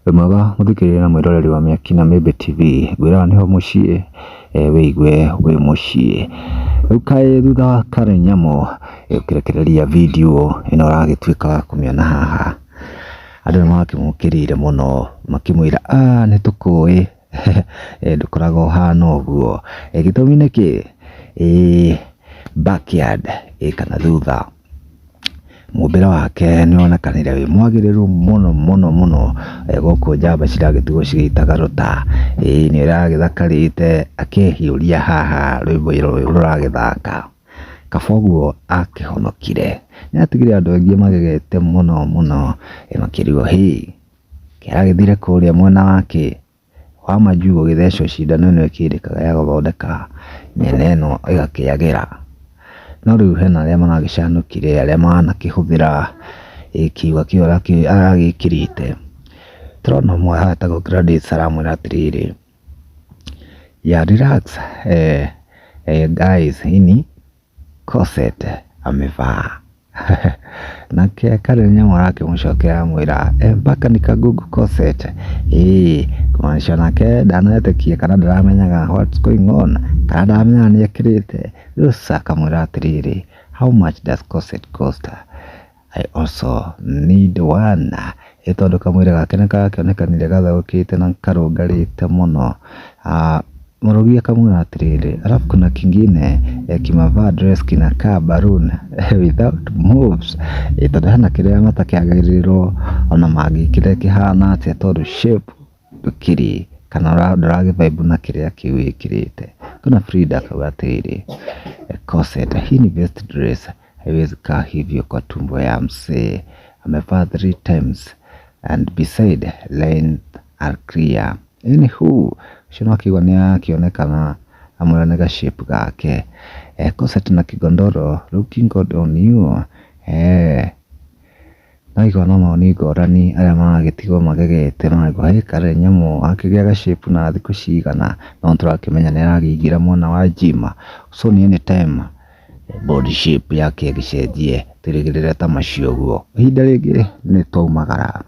Wĩ mwega mũthikĩrĩria na mwĩroreri wa Mĩaki na Mĩmbi TV, ngwĩraga nĩho mũciĩ wĩigue wĩ mũciĩ. Rĩu kaĩ thutha wa Karen Nyamu gũkĩrekereria video ĩno ũragĩtuĩka wa kũmĩona haha, andũ nĩ marakĩmũkĩrĩire mũno makĩmwĩra nĩ tũkũĩ ndũkoragwo ũhana ũguo. Gĩtũmi nĩ kĩ? Ĩĩ backyard kana thutha. Mũmbĩre wake nĩ wonekanire wĩ mwagĩrĩru mũno mũno mũno gũkũ njamba ciragĩtigwo cigĩitaga rũta. Ĩĩ nĩ ũragĩthakarĩte akehiũria haha rwĩmbo rũrũ rũragĩthaka. Kaba ũguo akĩhonokire. Nĩ atigire andũ aingĩ magegete mũno mũno makĩrigwo hĩ, kaĩ aragĩthire kũrĩa mwena wa kĩ? Wa majuu ũgĩthecwo cindano ĩno ĩkĩrĩkaga ya gũthondeka mĩena ĩno ĩgakĩagĩra. No rĩu hena arĩa maragĩcanũkire, arĩa manakĩhũthĩra kiugo kĩu aragĩkĩrĩte. Tũrona ũmwe haha etagwo Gladys aramwĩra atĩrĩrĩ, yeah relax guys hii ni corset amevaa. Nake Karen Nyamu arakĩmũcokera amwĩra mpaka nika google corset. Ĩĩ kũmaanisha nake ndanetĩkia kana ndaramenyaga what's going on, kana ndaramenyaga nĩ ekĩrĩte. Rĩu sasa akamwĩra atĩrĩrĩ, how much does corset cost? I also need one. Ĩ tondũ kamwĩrĩ gake nĩ karakĩonekanire gatheũkĩte na karũngarĩte mũno. Mũrugi akamwĩra atĩrĩrĩ, alafu kuna kingine kimevaa dress kinakaa balloon without moves. Ĩ tondũ hena kĩrĩa matakĩagĩrĩirwo ona mangĩkĩra kĩhana atĩa tondũ shape ndũkĩrĩ kana ndũragĩ vibe na kĩrĩa kĩu wĩkĩrĩte. Kuna Frida akauga atĩrĩrĩ, corset hii ni best dress, haiwezi kaa hivyo kwa tumbo ya msee. Amevaa three times and beside lines are clear. Anywho, ũcio no akĩigua nĩ akĩonekana amwĩra nĩ ga shape gake. Corset na kigondoro looking good on you. No igua no mawoni ngũrani arĩa maragĩtigwo magegete marauga hĩ Karen Nyamu akĩgĩa ga shape na thikũ cigana, no nĩtũrakĩmenya nĩ aragĩingĩra mwena wa gym. So ni anytime body shape yake ĩgĩcenjie tũrĩgĩrĩre ta macio ũguo. Ihinda rĩngĩ nĩ twaumagara.